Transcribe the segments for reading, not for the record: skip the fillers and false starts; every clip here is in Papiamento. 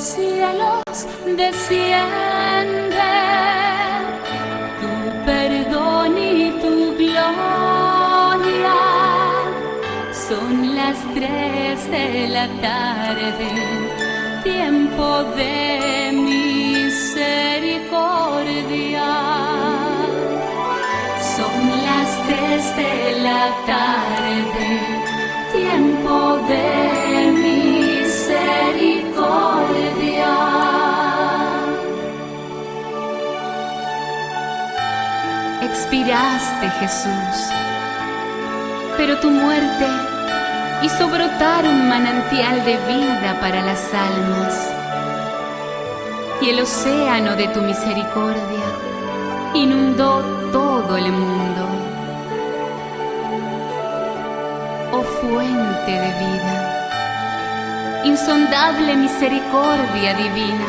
cielos desciende tu perdón y tu gloria. Son las tres de la tarde, tiempo de misericordia. Son las tres de la tarde, tiempo de misericordia. Expiraste, Jesús, pero tu muerte hizo brotar un manantial de vida para las almas. Y el océano de tu misericordia inundó todo el mundo. Oh fuente de vida, insondable misericordia divina,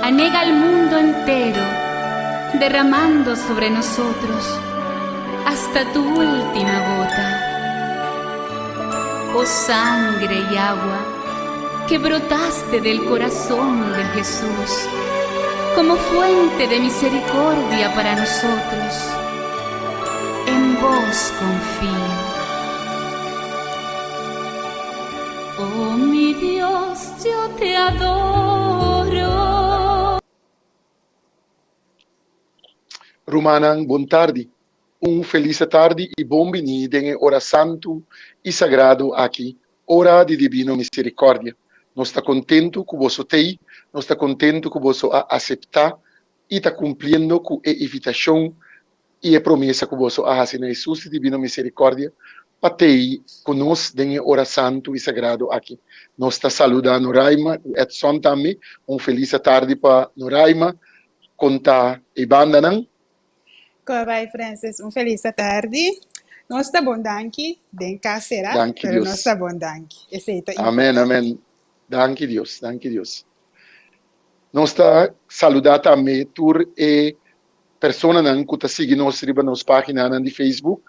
anega al mundo entero, derramando sobre nosotros hasta tu última gota. Oh sangre y agua que brotaste del corazón de Jesús como fuente de misericordia para nosotros, en vos confío. Oh mi Dios, yo te adoro. Rumannan, bon tardi. Un felis tardi i bon biní den ora santu i sagrado aki, ora di Divino Miserikòrdia. Nos ta kontentu ku boso t'ei, nos ta kontentu ku boso a aseptá i ta kumpliendo ku e invitashon i e promesa ku boso a hasi na Hesus di Divino Miserikòrdia pa t'ei ku nos den e ora santu i sagrado aki. Nos ta saludá Noraima ku Edson tambe. Un felis tardi pa Noraima, kon ta e bandanan? Kon bai Francis, un felis tardi. Nos ta bon danki, den kas será, Danki pero Dios. nos ta bon danki. Esei ta Amèn, importante. amèn. Danki Dios, danki Dios. Nos ta saludá tambe tur e personanan ku ta sigui nos riba nos páginanan di Facebook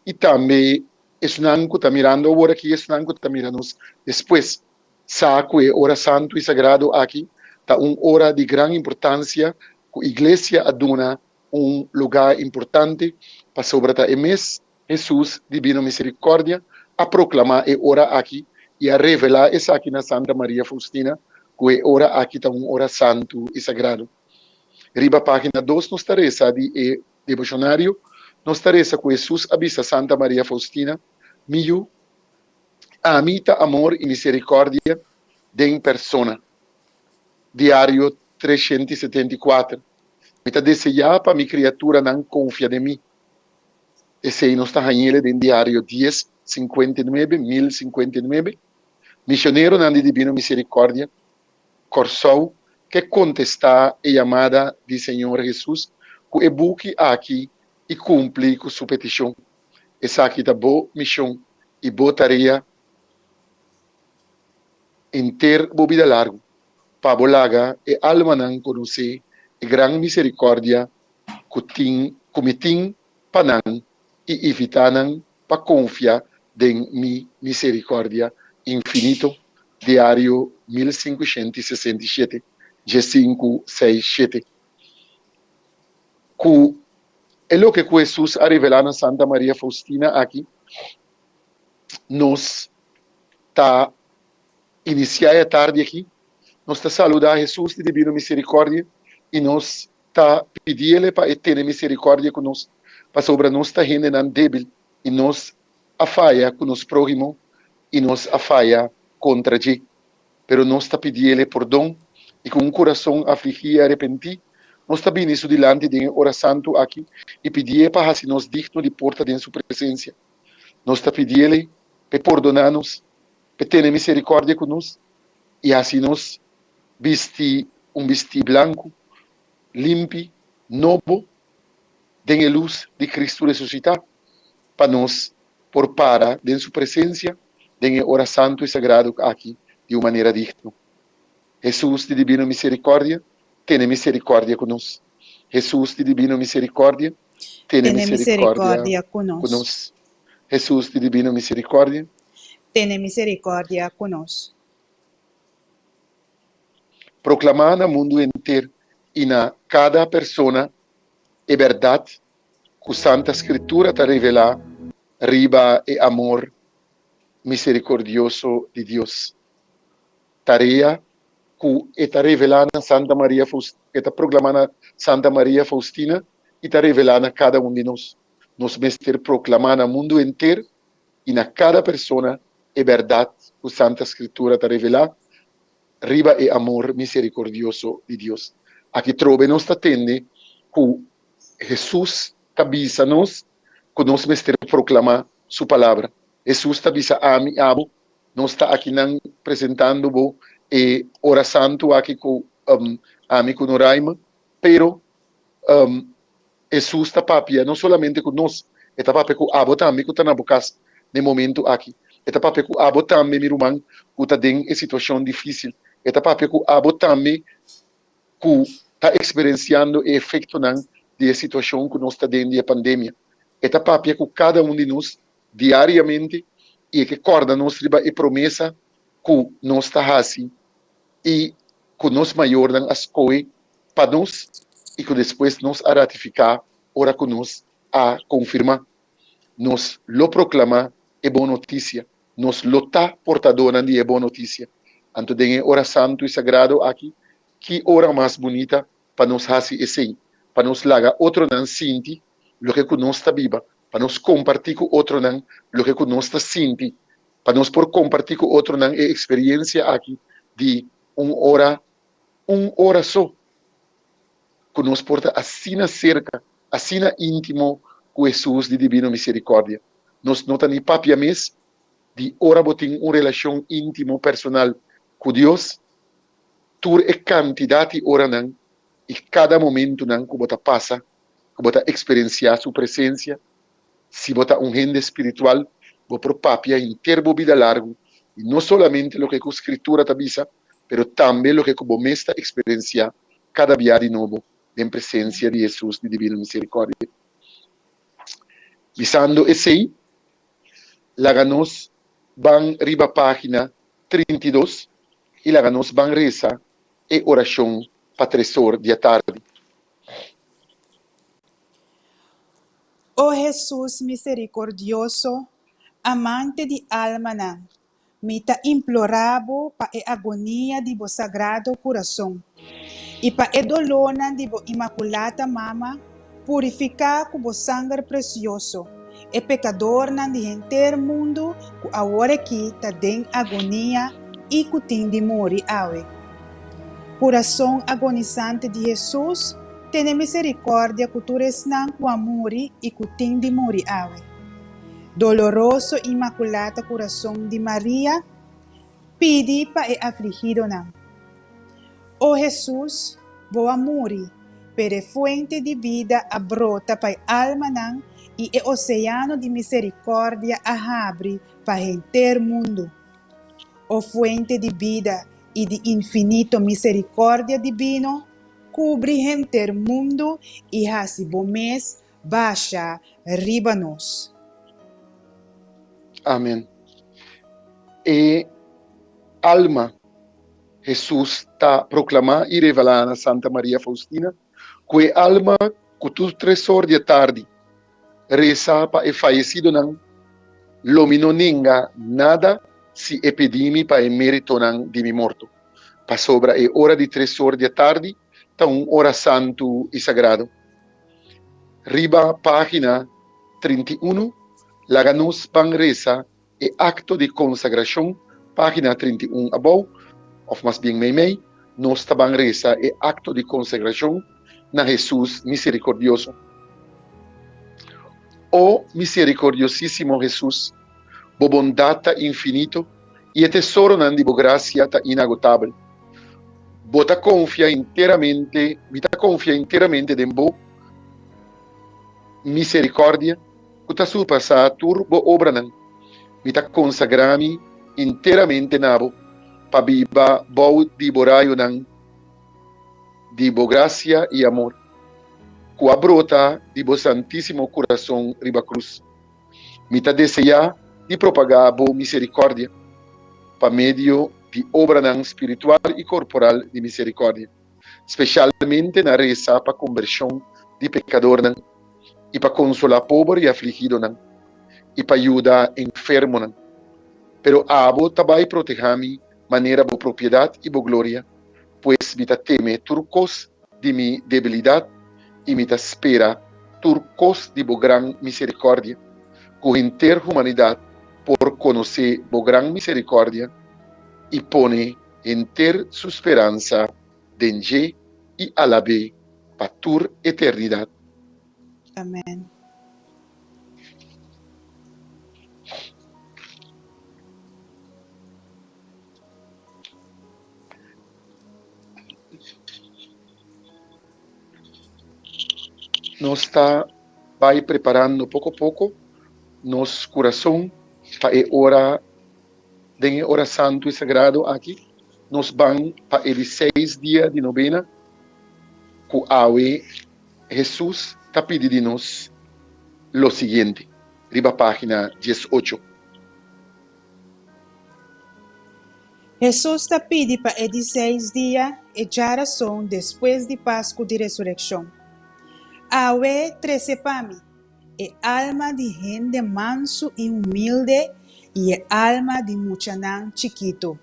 i tambe esnan ku ta mirando awor aki i esnan ku ta mira nos despues. Sa ku e ora santu i sagrado aki ta un ora di gran importansia ku Iglesia a duna un lugá importante pasobra ta e mes Hesus Dibino Miserikòrdia a proklamá e ora aki i a revelá esaki na Santa Maria Faustina ku e ora aki ta un ora santu i sagrado. Riba página dos nos ta resa di e deboshonario, nos ta resa ku Hesus a bisa Santa Maria Faustina, Mi yu, ami ta amor i miserikòrdia den persona. Diario 374. Mi ta deseá pa mi kriaturanan konfia den mi. Esei nos ta hañ'el den Diario dies sinkuenta i nuebe, 1059. Misioneronan di Dibino Miserikòrdia, Kòrsou, ke kontestá e yamada di Señor Hesus ku e buki aki i kumpli ku su petishon. Esaki ta bo mishon i bo tarea henter bo bida largu, pa bo laga e almanan konosé e gran miserikòrdia ku tin ku mi tin pa nan i invitá nan pa konfia den mi miserikòrdia infinito. Diario 1567, djesinku seis shete. Ku e loke ku Hesus a revelá na Santa Maria Faustina aki, nos ta inisiá e atardi aki. Nos ta saludá Hesus di Dibino Miserikòrdia i nos ta pidiel pa e tene miserikòrdia ku nos, pasobra nos ta hendenan débil i nos a faya ku nos próhimo i nos a faya kontra dje. Pero nos ta pidiel pordon i ku un kurason afligí i arepentí, nos ta bini su dilanti den e ora santu aki i pidié pa hasi nos digno di por ta den su presensia. Nos ta pidiel p'e pordoná nos, p'e tene miserikòrdia ku nos i hasi nos bisti un bistí blanku, limpi, nobo, den e lus di Kristu resusitá, pa nos por para den Su presensia den e ora santu i sagrado aki di un manera digno. Hesus di Dibino Miserikòrdia, tene miserikòrdia ku nos. Hesus di Dibino Miserikòrdia, tene Tene miserikòrdia miserikòrdia ku ku nos. nos. Hesus di Dibino Miserikòrdia, Tene miserikòrdia ku nos. Proklamá na mundu henter i na kada persona e bèrdat ku Santa Skritura ta revelá riba e amor miserikordioso di Dios. Tarea ku e ta revelá na Santa Maria e ta proklamá na Santa Maria Faustina i ta revelá na kada un di nos. Nos mester proklamá na mundu henter i na kada persona e bèrdat ku Santa Skritura ta revelá riba e amor miserikordioso di Dios. Aki trobe nos ta tende ku Hesus ta bisa nos ku nos mester proklamá Su palabra. Hesus ta bisa ami i abo, nos ta akinan presentando bo e ora santu aki ku ami ku Noraima, pero Hesus ta papia no solamente ku nos, e ta papia ku abo tambe ku ta na bo kas na e momentu aki. E ta papia ku abo tambe, mi ruman, ku ta den e situashon difísil. E ta papia ku abo tambe ku ta eksperensiando e efektonan di e situashon ku nos ta den di e pandemia. E ta papia ku kada un di nos diariamente i e ke kòrda nos riba e promesa ku nos ta hasi i ku nos mayornan a skohe pa nos i ku despues nos a ratifiká ora ku nos a konfirmá. Nos lo proklamá e bon notisia. Nos lo ta portadónan di e bon notisia. Anto den e ora santu i sagrado aki, ki ora mas bunita pa nos hasi esei, pa nos laga otronan sinti loke ku nos ta biba, pa nos kompartí ku otronan loke ku nos ta sinti, pa nos por kompartí ku otronan e eksperiensia aki di un ora, un ora so, ku nos por ta asina serka, asina íntimo ku Hesus di Dibino Miserikòrdia. Nos no ta ni papia mes di ora bo tin un relashon íntimo personal ku Dios, tur e kantidat di oranan i kada momentunan ku bo ta pasa, ku bo ta eksperensiá Su presensia. Si bo ta un hende spiritual, bo por papia henter bo bida largu di no solamente loke ku Skritura ta bisa, pero tambe loke ku bo mes ta eksperensiá kada bia di nobo den presensia di Hesus di Dibino Miserikòrdia. Bisando esei, laga nos ban riba página 32 i laga nos ban resa e orashon pa tresor di atardi. O Hesus miserikordioso, amante di almanan, Mi ta implorá bo pa e agonia di bo Sagrado Kurason i pa e dolónan di bo Imakulata Mama, purifiká ku bo sanger presioso e pekadornan di henter mundu ku awor aki ta den agonia i ku tin di muri awe. Kurason agonisante di Hesus, tene miserikòrdia ku tur esnan ku a muri i ku tin di muri awe. Doloroso Inmaculata Curason di Maria, pidi pa e afligidonan. O Hesus, Bo a muri, pero e fuente di bida a brota pa e almanan i e oceano di misericordia a habri pa henter mundu. O fuente di bida i di infinito misericordia dibino, cubri henter mundu i haci Bo mes basha riba nos. Amen. E alma Hesus ta proclama y revela na Santa Maria Faustina cu e alma cu tur tresor di e tardi reza pa e fayecidonan lo mi no nenga nada si e pidi mi pa e meritonan di mi morto, pasobra e ora di tresor di e tardi ta un ora santu y sagrado. Riba página 31, laga nos ban resa e akto di konsagrashon, página 31 abou, òf mas bien meimei, nos ta ban resa e akto di konsagrashon na Hesus Miserikordioso. O Miserikordiosísimo Hesus, bo bondat ta infinito i e tesoronan di bo grasia ta inagotabel. Bo ta konfia enteramente, mi ta konfia enteramente den bo miserikòrdia ku ta surpasá tur bo obranan. Mi ta konsagrá mi enteramente na bo pa biba bou di bo rayonan di bo grasia i amor, ku a brota di bo Santísimo Kurason riba krus. Mi ta deseá di propagá bo miserikòrdia pa medio. di obranan spiritual i korporal di miserikòrdia, spesialmente na resa pa kombershon di pekadornan i pa konsolá pober i afligidonan i pa yuda enfermonan. Pero abo ta bai protehá mi manera bo propiedat i bo gloria, pues mi ta teme tur kos di mi debilidat i mi ta spera tur kos di bo gran miserikòrdia, ku henter humanidat por konosé bo gran miserikòrdia i pone henter su speransa den dje i alab'é pa tur eternidat. Amèn. Nos ta bai preparando poko poko nos kurason pa e ora, den e ora santu i sagrado aki, nos ban pa e di seis dia di nobena ku awe Hesus ta pidi di nos lo siguiente, riba página diesocho. Hesus ta pidi pa e di seis dia, e djarason despues di Pasku di Resurekshon. Awe trese pa mi, e alma di hende mansu i humilde i e alma di muchanan chikitu.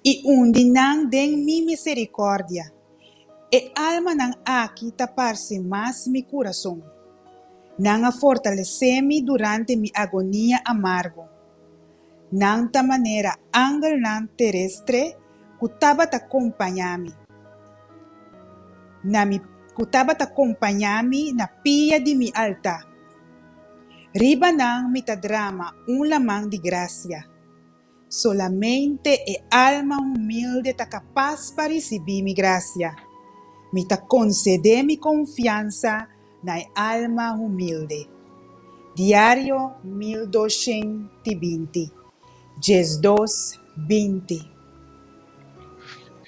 I undi nan den mi miserikòrdia. E almanan aki ta parse mas mi kurason. Nan a fortalesé mi durante mi agonia amargo. Nan ta manera angelnan terestre ku tabata kompañá mi na mi ku tabata kompañá mi na pia di mi altá. Riba nan mi ta drama un laman di grasia. Solamente e alma humilde ta kapas pa risibí mi grasia. Mi ta konsedé mi konfiansa na e alma humilde. Diario 1220, 12, 20.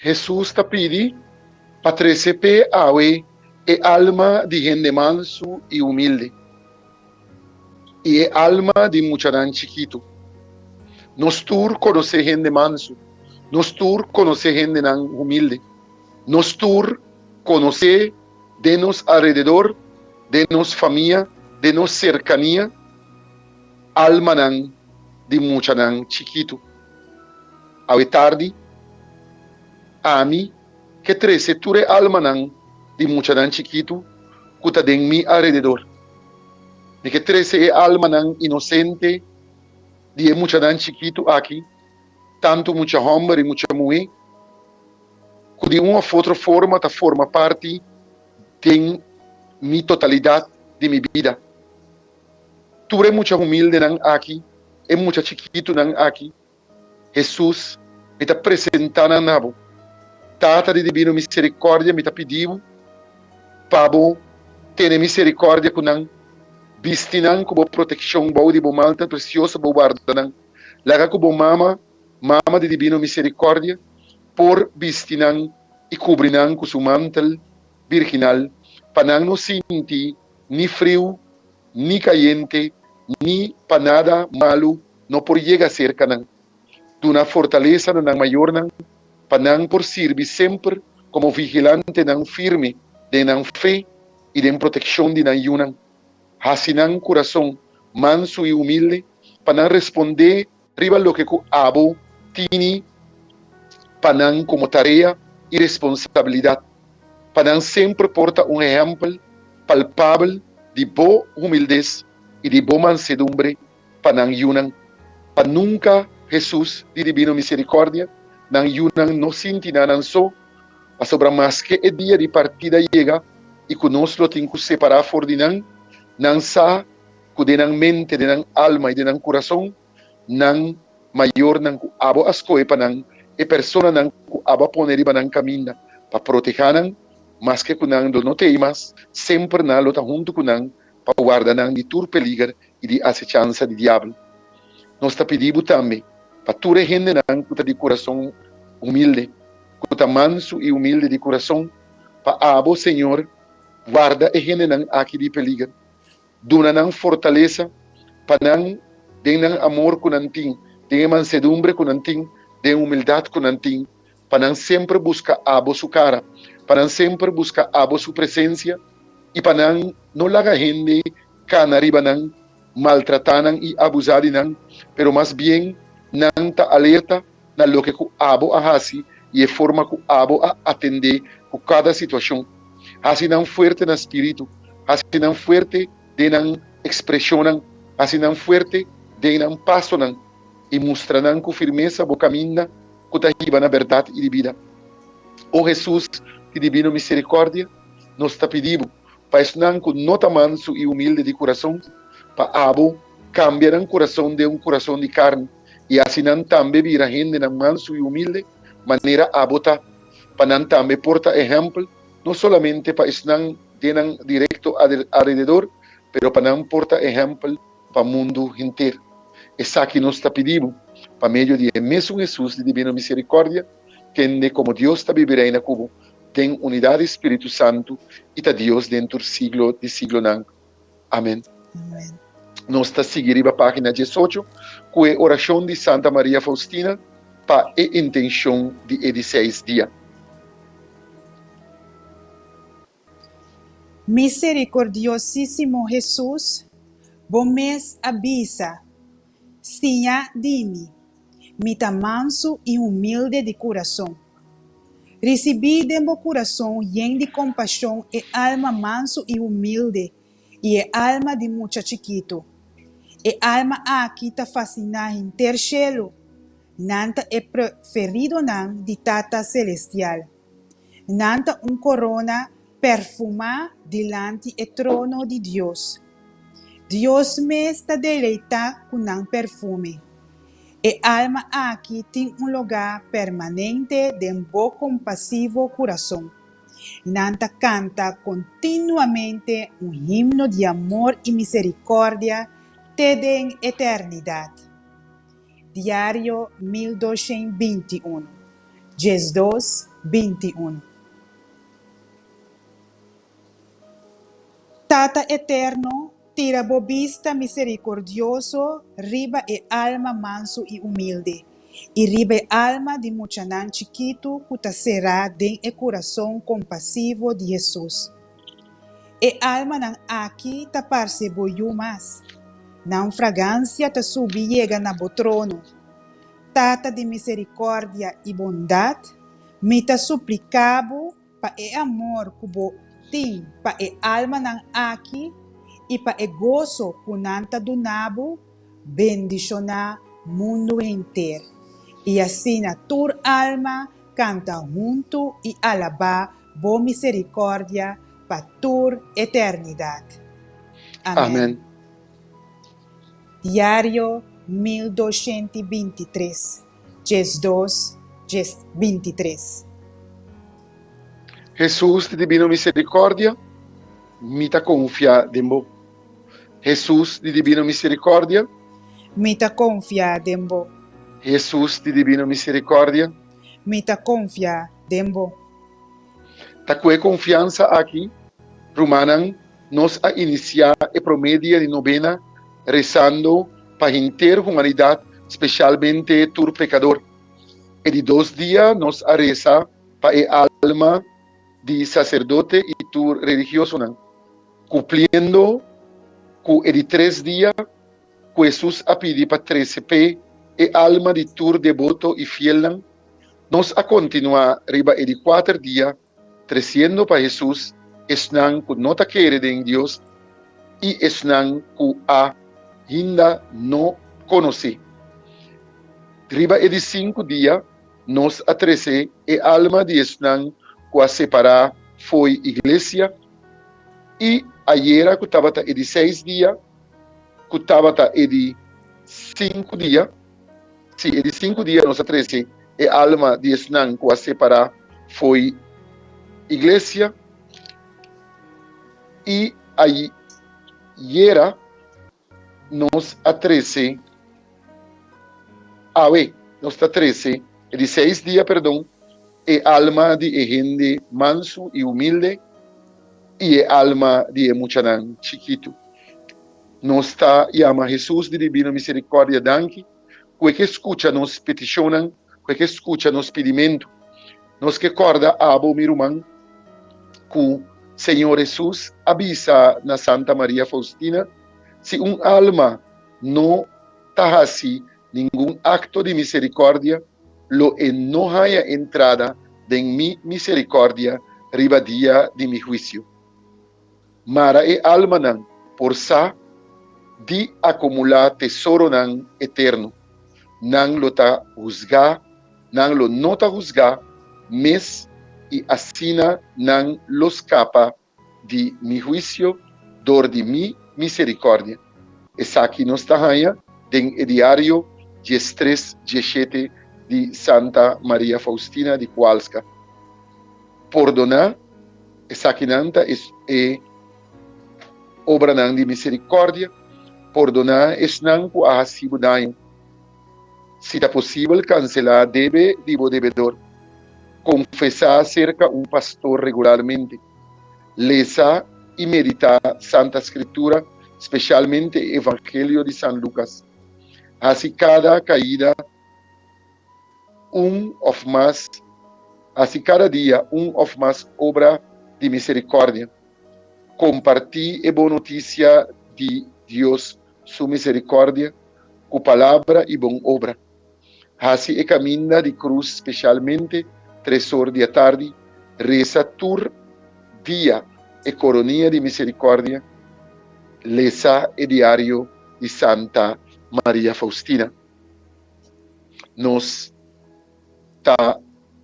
Hesus ta pidi pa trese p'e awe e alma di hende mansu i humilde, i e alma di muchanan chikitu. Nos tur konosé hende mansu, nos tur konosé hendenan humilde, nos tur konosé den nos alrededor, den nos famia, den nos serkania, almanan di muchanan chikitu. Awe tardi, ami ke trese tur e almanan di muchanan chikitu ku ta den mi alrededor. Mi ke trese e almanan inosente di e muchanan chikitu aki, tantu mucha hòmber i mucha muhé, ku di un òf otro forma ta forma parti den mi totalidat di mi bida. Tur e mucha humildenan aki, e mucha chikitunan aki, Hesus, mi ta presentá nan na bo. Tata di dibino miserikòrdia, mi ta pidi bo pa bo tene miserikòrdia ku nan, bisti nan ku bo protekshon bou di bo malta presioso, bo warda nan. Laga ku bo Mama, Mama di dibino miserikòrdia, por bisti nan i kubri nan ku su mantel birginal, pa nan no sinti ni friu ni kayente ni pa nada malu no por yega serka nan. Duna fortalesa na nan mayornan pa nan por sirbi semper komo vigilantenan firme den nan fe i den protekshon di nan yunan. Hasi nan kurason mansu i humilde pa nan respondé riba loke ku abo tini pa nan komo tarea i responsabilidat, pa nan semper por ta un ehèmpel palpabel di bo humildes i di bo mansedumbre pa nan yunan, pa nunka Hesus di Dibino Miserikòrdia nan yunan no sinti na nan so, pasobra maske e dia di partida yega i ku nos lo tin ku separá for di nan, nan sa ku den nan mente, den nan alma i den nan kurason, nan mayornan ku abo a skohe pa nan, e personanan ku abo a pone riba nan kaminda pa protehá nan, maske ku nan lo no t'ei mas, semper nan lo ta huntu ku nan pa warda nan di tur peliger i di asechansa di diabel. Nos ta pidi bo tambe pa tur e hendenan ku ta di kurason humilde, ku ta mansu i humilde di kurason, pa abo, Señor, warda e hendenan aki di peliger. Duna nan fortalesa pa nan den nan amor ku nan tin, den e mansedumbre ku nan tin, Den humildat ku nan tin, pa nan semper buska abo su kara, pa nan semper buska abo su presensia i pa nan no laga hende kana riba nan, maltratá nan i abusá di nan, pero mas bien nan ta alerta na loke ku abo a hasi i e forma ku abo a atendé ku kada situashon. Hasi nan fuerte na spiritu, hasi nan fuerte den nan ekspreshonnan, hasi nan fuerte den nan pasonan. I mustra nan ku firmesa bo kaminda ku ta hiba na bèrdat i di bida. O Hesus di dibino miserikòrdia, nos ta pidi bo, pa esnan ku no ta mansu i humilde di kurason, pa abo kambia nan kurason den un kurason di karni i hasi nan tambe bira hendenan mansu i humilde manera abo ta, pa nan tambe por ta ehèmpel no solamente pa esnan den nan direkto alrededor, pero pa nan por ta ehèmpel pa mundu henter. Esaki nos ta pidi bo, pa medio di e mesun Hesus di Dibino Misericordia, kende komo Dios ta bibi reina ku bo den unidat di Spiritu Santu i ta Dios den tur siglo di siglonan. Amen. Nos ta sigui riba pagina diesocho ku e orashon di Santa Maria Faustina pa e intenshon di e di seis dia. Misericordiosísimo Hesus, Bo mes a bisa, Siña di mi, mi ta mansu i humilde di kurason. Risibí den bo kurason yen di kompashon e alma mansu i humilde i e alma di mucha chikitu. E alma aki ta fasiná henter shelu, nan ta e preferidonan di Tata Selestial. Nan ta un korona perfumá dilanti e trono di Dios. Dios mes ta deleitá ku nan perfume. E alma aki tin un lugá permanente den bo kompasivo kurason. Nan ta kanta kontinuamente un himno di amor i miserikòrdia te den eternidat. Diario 1221, 12, 21. Tata Eterno, tira bo bista misericordioso riba e alma mansu i humilde, i riba e alma di muchanan chikitu ku ta será den e kurason kompasivo di Hesus. E almanan aki ta parse bo yu mas. Nan fragansia ta subi yega na bo trono. Tata di miserikòrdia i bondat, mi ta supliká bo pa e amor ku bo tin pa e almanan aki i pa e goso ku nan ta duna bo, bendishoná mundu henter, i asina tur alma kanta huntu i alabá bo miserikòrdia pa tur eternidat. Amèn. Amèn. Diario 1223, 12, 23. Hesus di Dibino Miserikòrdia, mi ta konfia den bo. Hesus di Dibino Miserikòrdia. Mi ta konfia den bo. Hesus di Dibino Miserikòrdia. Mi ta konfia den bo. Ta ku e konfiansa aki, rumannan, nos a inisiá e promé dia di nobena resando pa henter humanidat, spesialmente tur pekador. E di dos dia nos a resa pa e alma di saserdote i tur religiosonan, kumpliendo ku e di tres dia ku Hesus a pidi pa trese p'e e alma di tur deboto i fielnan. Nos a kontinuá riba e di kuater dia tresiendo pa Hesus esnan ku no ta kere den Dios i esnan ku a hinda no konosé. Riba e di sinku dia nos a trese e alma di esnan ku a separá fo'i iglesia i ayera ku tabata e di seis dia, ku tabata e di sinku dia, Sí, e di sinku dia nos a trese e alma di esnan ku a separá fo'i iglesia i ayera nos a trese, awe nos ta trese, e di seis dia, perdon, e alma di e hende mansu i humilde i e alma di e muchanan chikitu. Nos ta yama Hesus di Dibino Misericordia danki ku e ke skucha nos petishonnan. ku e ke skucha nos pidimentu. Nos ke kòrda abo, mi ruman, ku Señor Hesus a bisa na Santa Maria Faustina, Si un alma no ta hasi ningun akto di miserikòrdia, lo e no haña entrada den mi miserikòrdia riba dia di mi huisio. Mara e almanan por sa di akumulá tesoronan eterno. Nan lo ta husgá, nan lo no ta husgá mes i asina nan lo skapa di mi huisio dor di mi miserikòrdia. Esaki nos ta haña den e diario 13 17 di Santa Maria Faustina di Kowalska. Pordoná, esakinan ta e obranan di miserikòrdia, pordoná esnan ku a hasi bo daño. Si ta posibel, kanselá debe di bo debedor. Konfesá serka un pastor regularmente. Lesa i meditá Santa Skritura, spesialmente e Evangelio di San Lukas. Hasi kada kaida un òf mas, hasi kada dia un òf mas obra di miserikòrdia. Kompartí e bon notisia di Dios su miserikòrdia ku palabra i bon obra. Hasi e kaminda di krus spesialmente tresor di atardi, resa tur dia e Koronia di Miserikòrdia, lesa e diario di Santa Maria Faustina. Nos ta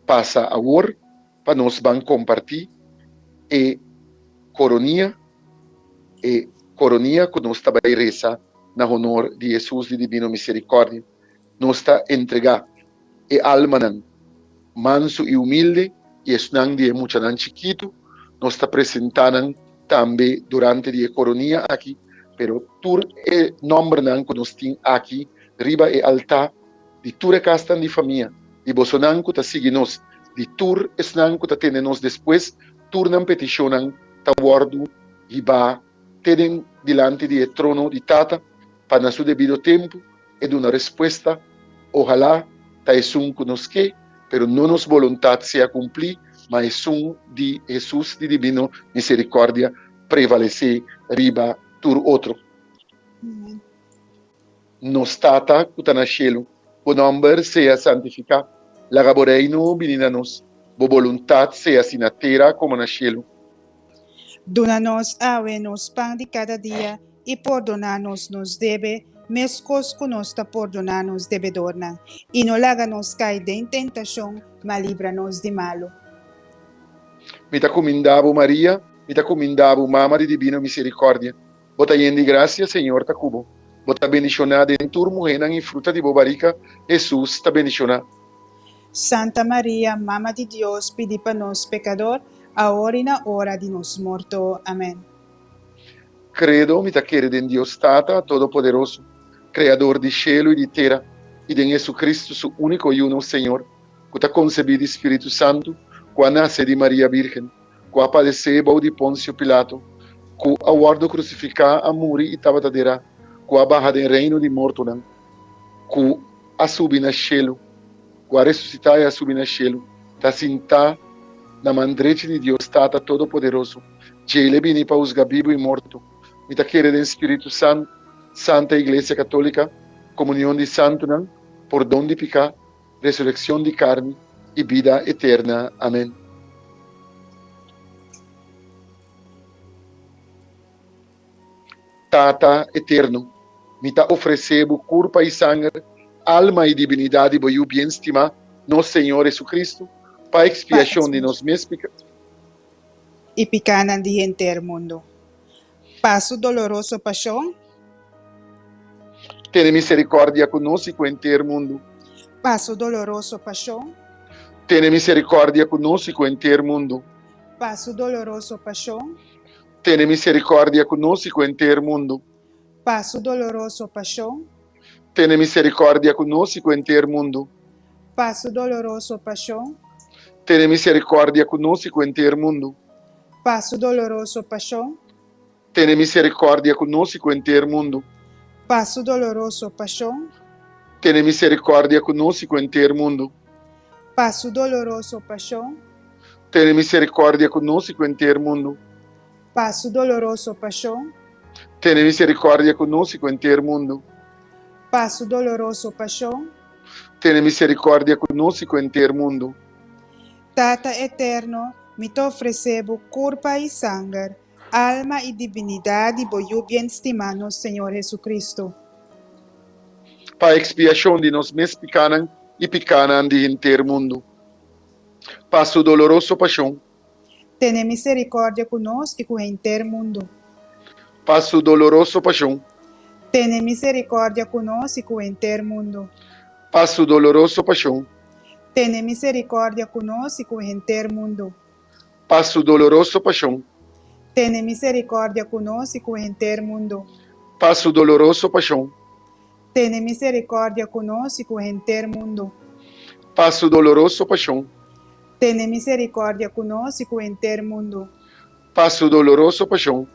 pasa awor pa nos ban kompartí e koronia, e koronia ku nos ta bai resa na honor di Hesus di Dibino Miserikòrdia. Nos ta entregá e almanan mansu i humilde i esnan di e muchanan chikitu, nos ta presentá nan tambe durante di e koronia aki, pero tur e nòmbernan ku nos tin aki riba e altá, di tur e kasnan di famia, di bosonan ku ta sigui nos, di tur esnan ku ta tende nos despues, tur nan petishonnan ta wòrdu hibá te den dilanti di e trono di Tata, pa na su debido tempu e duna respuesta. Ohalá ta esun ku nos ke, pero no nos boluntat sea kumplí, ma esun di Hesus di Dibino Miserikòrdia prevalesé riba tur otro. Nos Tata ku ta na shelu, bo nòmber sea santifiká. Laga bo Reino bini na nos. Bo boluntat sea si na tera komo na shelu. Duna nos awe nos pan di kada dia, i pordoná nos nos debe, meskos ku nos ta pordoná nos debedornan. I no laga nos kai den tentashon, ma libra nos di malu. Mi ta kumindá bo, Maria, mi ta kumindá bo, Mama di Dibino Miserikòrdia. Bo ta yen di grasia, Señor ta ku bo. Bo ta bendishoná den tur muhénan i fruta di bo barika, Hesus, ta bendishoná. Santa Maria, Mama di Dios, pidi pa nos pekador, awor i na ora di nos morto. Amen. Credo, mi ta kere den Dios Tata Todopoderoso, Creador di shelu i di tera, i den Jesucristo, su único Yu, nos Señor, cu ta concebí di Spiritu Santu, cu a nace di Maria Virgen, ku a padesé bou di Ponsio Pilato, ku a wòrdu krusifiká, a muri i tabata derá, ku a baha den reino di mortonan, ku a subi na shelu, ku a resusitá i a subi na shelu, ta sintá na man drechi di Dios Tata Todopoderoso, djei l'e bini pa husga bibu i morto. Mi ta kere den Spiritu Santu, Santa Iglesia Katólika, komunion di santunan, pordon di piká, resureccion di carni y bida eterna. Amen. Tata eterno, mi ta ofrece bo curpa y sanger, alma y divinidad di bo Yu bien stima, nos Señor Jesucristo, pa expiacion di nos mes pica. Y picanan di henter mundo. Pa su doloroso pasion. Tene misericordia cu nos y cu henter mundu. Pa su doloroso pasion. Tene misericordia cu nos y cu henter mundu. Pa su doloroso pasion. Tene misericordia cu nos y cu henter mundu. Pa su doloroso pasion. Tene misericordia cu nos y cu henter mundu. Pa su doloroso pasion. Tene misericordia cu nos y cu henter mundu. Pa su doloroso pasion. Tene misericordia cu nos y cu henter mundu. Pa su doloroso pasion. Tene misericordia cu nos y cu henter mundu. Pa su doloroso pashon. Tene miserikòrdia ku nos i ku henter mundu. Pa su doloroso pashon. Tene miserikòrdia ku nos i ku henter mundu. Pa su doloroso pashon. Tene miserikòrdia ku nos i ku henter mundu. Tata Eterno, mi ta ofresé bo kurpa i sanger, alma i dibinidat di bo Yu bien stimá, nos Señor Jesucristo. Pa ekspiashon di nos mes pikánan i pikánan di henter mundu. Pa su doloroso pashon. Tene miserikòrdia ku nos i ku henter mundu. Pa su doloroso pashon. Tene miserikòrdia ku nos i ku henter mundu. Pa su doloroso pashon. Tene miserikòrdia ku nos i ku henter mundu. Pa su doloroso pashon. Tene miserikòrdia ku nos i ku henter mundu. Pa su doloroso pashon. Tene miserikòrdia ku nos i ku henter mundu. Pa su doloroso pashon. Tene miserikòrdia ku nos i ku henter mundu. Pa su doloroso pashon.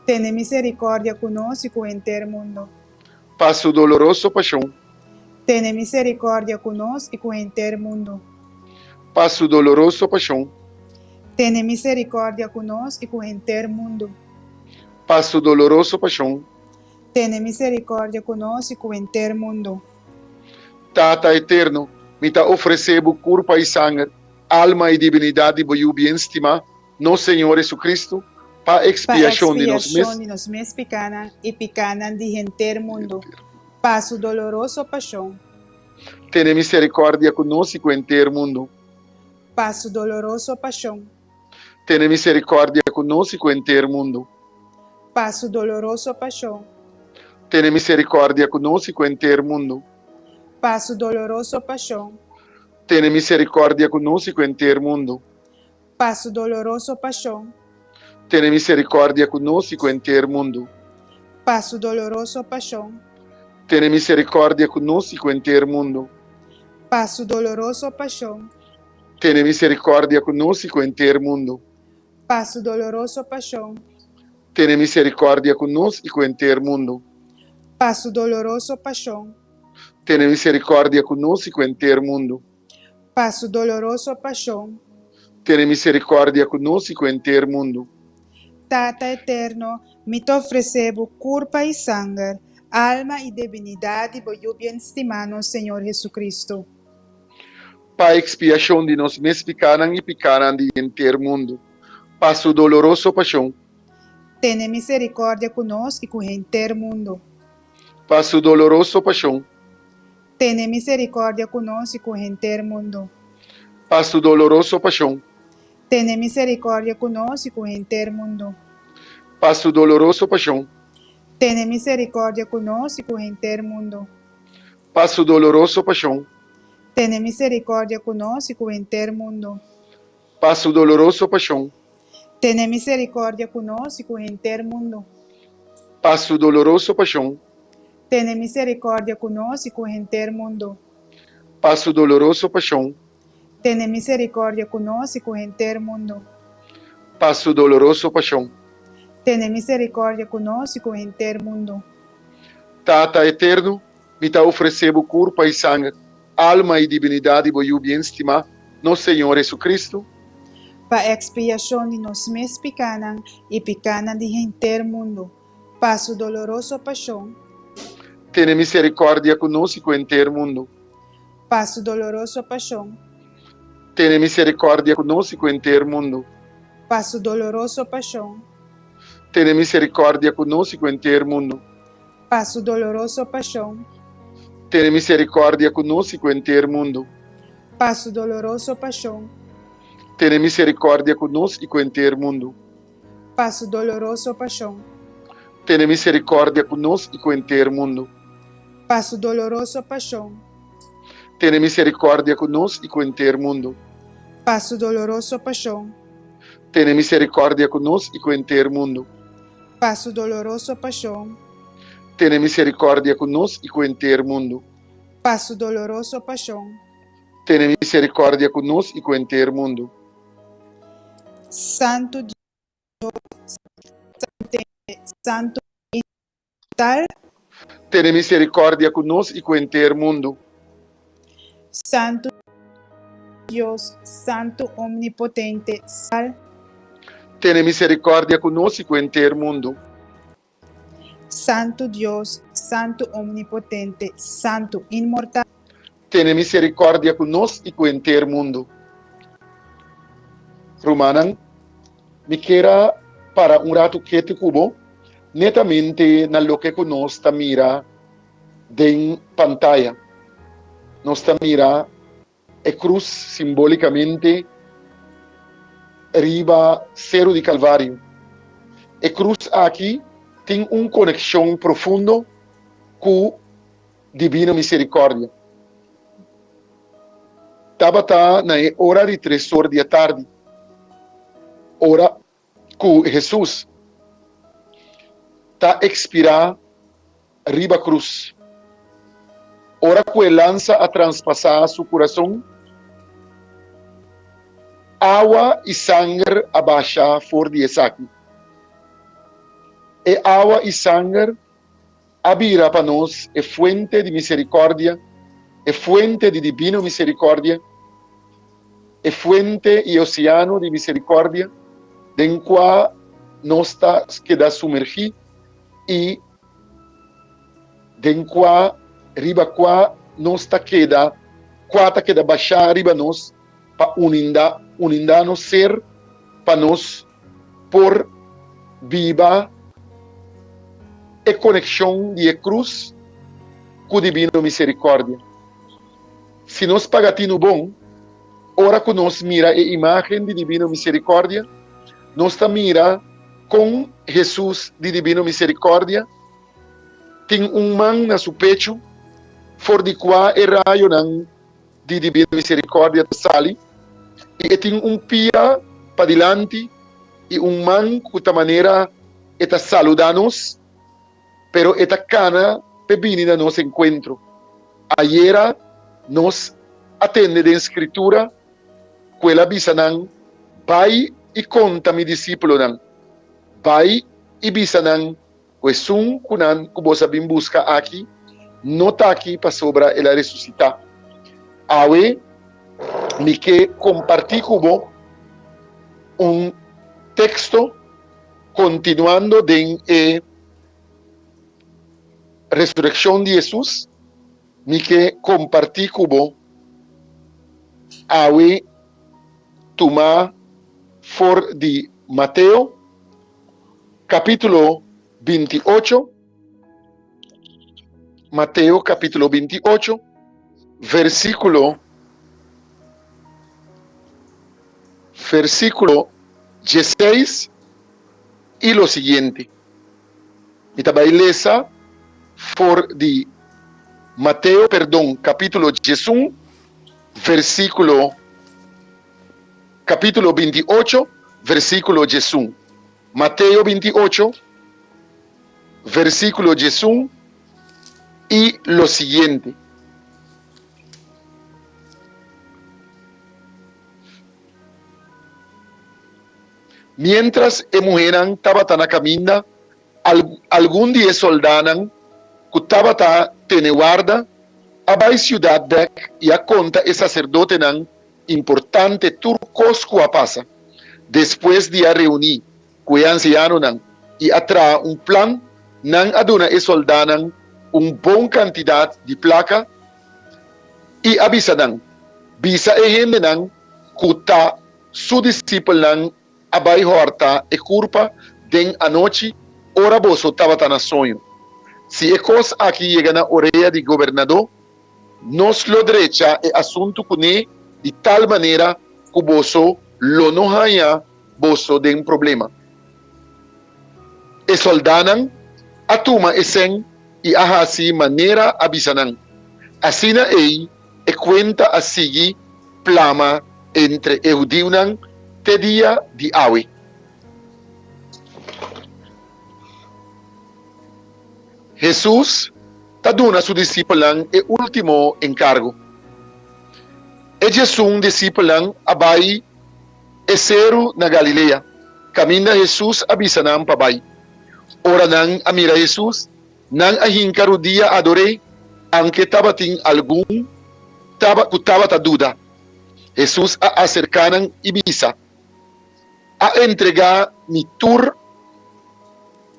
Tene miserikòrdia ku nos i ku henter mundu. Pa su doloroso pashon. Tene miserikòrdia ku nos i ku henter mundu. Pa su doloroso pashon. Tene miserikòrdia ku nos i ku henter mundu. Pa su doloroso pashon. Tene miserikòrdia ku nos i ku henter mundu. Tata Eterno, mi ta ofresé Bo kurpa i sanger, alma i dibinidat di Bo Yu bien stimá, nos Señor Jesucristo, pa Pa ekspiashon di nos mes. ekspiashon di nos mes pikánan i pikánan di henter mundu, pa Su doloroso pashon. Tene miserikòrdia ku nos i ku henter mundu. Pa Su doloroso pashon. Tene miserikòrdia ku nos i ku henter mundu. Pa Su doloroso pashon. Tene miserikòrdia ku nos i ku henter mundu. Pa Su doloroso pashon. Tene miserikòrdia ku nos i ku henter mundu. Pa Su doloroso pashon. Tene miserikòrdia ku nos i ku henter mundu. Pa Su doloroso pashon. Tene miserikòrdia ku nos i ku henter mundu. Pa Su doloroso pashon. Tene miserikòrdia ku nos i ku henter mundu. Pa Su doloroso pashon. Tene miserikòrdia ku nos i ku henter mundu. Pa Su doloroso pashon. Tene miserikòrdia ku nos i ku henter mundu. Pa Su doloroso pashon. Tene miserikòrdia ku nos i ku henter mundu. Tata Eterno, mi ta ofresé Bo kurpa i sanger, alma i debinidat di Bo Yu bien stimá, nos Señor Jesucristo. Pa ekspiashon di nos mes pikánan i pikánan di henter mundu. Pa Su doloroso pashon. Tene miserikòrdia ku nos i ku henter mundu. Pa Su doloroso pashon. Tene miserikòrdia ku nos i ku henter mundu. Pa Su doloroso pashon. Tene miserikòrdia ku nos i ku henter mundu. Pa Su doloroso pashon. Tene miserikòrdia ku nos i ku henter mundu. Pa Su doloroso pashon. Tene miserikòrdia ku nos i ku henter mundu. Pa Su doloroso pashon. Tene miserikòrdia ku nos i ku henter mundu. Pa Su doloroso pashon. Tene miserikòrdia ku nos i ku henter mundu. Pa Su doloroso pashon. Tene miserikòrdia ku nos i ku henter mundu. Pa Su doloroso pashon. Tene miserikòrdia ku nos i ku henter mundu. Tata Eterno, mi ta ofresé Bo kurpa i sanger, alma i dibinidat di Bo Yu bien stimá, nos Señor Jesucristo. Pa ekspiashon di nos mes pikánan i pikánan di henter mundu. Pa su doloroso pashon. Tene miserikòrdia ku nos i ku henter mundu. Pa su doloroso pashon. Tene miserikòrdia ku nos i ku henter mundu. Pa su doloroso pashon. Tene miserikòrdia ku nos i ku henter mundu. Pa su doloroso pashon. Tene miserikòrdia ku nos i ku henter mundu. Pa su doloroso pashon. Tene miserikòrdia ku nos i ku henter mundu. Pa su doloroso pashon. Tene miserikòrdia ku nos i ku henter mundu. Pa su doloroso pashon. Tene miserikòrdia ku nos i ku henter mundu. Pa su doloroso pashon. Tene miserikòrdia ku nos i ku henter mundu. Pa su doloroso pashon. Tene miserikòrdia ku nos i ku henter mundu. Pa su doloroso pashon. Tene miserikòrdia ku nos i ku henter mundu. Santu Dios, Santu Inmortal. Tene miserikòrdia ku nos i ku henter mundu. Santu. Dios, Santu Omnipotente, Sal. Tene miserikòrdia ku nos i ku henter mundu. Santu Dios, Santu Omnipotente, Santu Inmortal. Tene miserikòrdia ku nos i ku henter mundu. Rumannan, mi kier a para un ratu ketu ku bo, netamente na loke ku nos ta mira den pantaya. Nos ta mira e krus simbolikamente riba Seru di Kalvario. E krus aki tin un konekshon profundo ku Dibino Miserikòrdia. Tabata na e ora di tresor di atardi, ora ku Hesus ta ekspirá riba krus. Ora ku e lansa a transpasá su kurason, awa i sanger a basha for di esaki. E awa i sanger a bira pa nos e fuente di miserikòrdia, e fuente di dibino miserikòrdia, e fuente i oseano di miserikòrdia den kua nos ta keda sumergí i den kua riba kua nos ta keda kua ta keda bashá riba nos pa uninda uninda nos ser pa nos por biba e konekshon di e krus ku Dibino Miserikòrdia. Si nos paga tinu bon, ora ku nos mira e imágen di Dibino Miserikòrdia, nos ta mira kon Hesus di Dibino Miserikòrdia tin un man na su pechu for di kua e rayonan di Dibino Miserikòrdia ta sali, i e tin un pia padilanti i un man ku ta manera e ta saludá nos, pero e ta kana p'e bini na nos enkuentro. Ayera nos a tende den Skritura ku el a bisa nan, Bai i konta mi disípulonan, bai i bisa nan ku esun ku nan ku boso a bin buska aki no ta aki pasobra el a resusitá. Awe mi ke kompartí ku bo un teksto kontinuando den e resurekshon di Hesus, mi ke kompartí ku bo awe tumá for di Mateo kapítulo 28, Mateo kapítulo 28, versíkulo versíkulo 16 i lo siguiente. Mi ta bai lesa for di Mateo, perdon, kapítulo 11, versíkulo kapítulo 28, versíkulo 11. Mateo 28, versíkulo 11 i lo siguiente. Miéntras e muhénan tabata na kaminda, algun di e sòldánan ku tabata tene warda a bai siudat bèk i a konta e saserdotenan importante tur kos ku a pasa. Despues di a reuní ku e ansianonan i a traha un plan, nan a duna e sòldánan un bon kantidat di plaka i a bisa nan, Bisa e hendenan ku ta su disipelnan a bai hòrta e kurpa den anochi ora boso tabata na soño. Si e kos aki yega na orea di gobernadó, nos lo drecha e asuntu kuné di tal manera ku boso lo no haña boso den problema. E sòldánan a tuma e sèn i a hasi manera a bisa nan. Asina ei e kuenta a sigui plama entre e hudiunan te dia di awe. Hesus ta duna su disipelnan e último enkargo. E diesun disipelnan a bai e seru na Galilea, kaminda Hesus a bisa nan pa bai. Ora nan a mira Hesus, nan a hinka rudia ador'é, anke tabatin algun ku tabata duda. Hesus a aserká nan i bisa, A entregá mi tur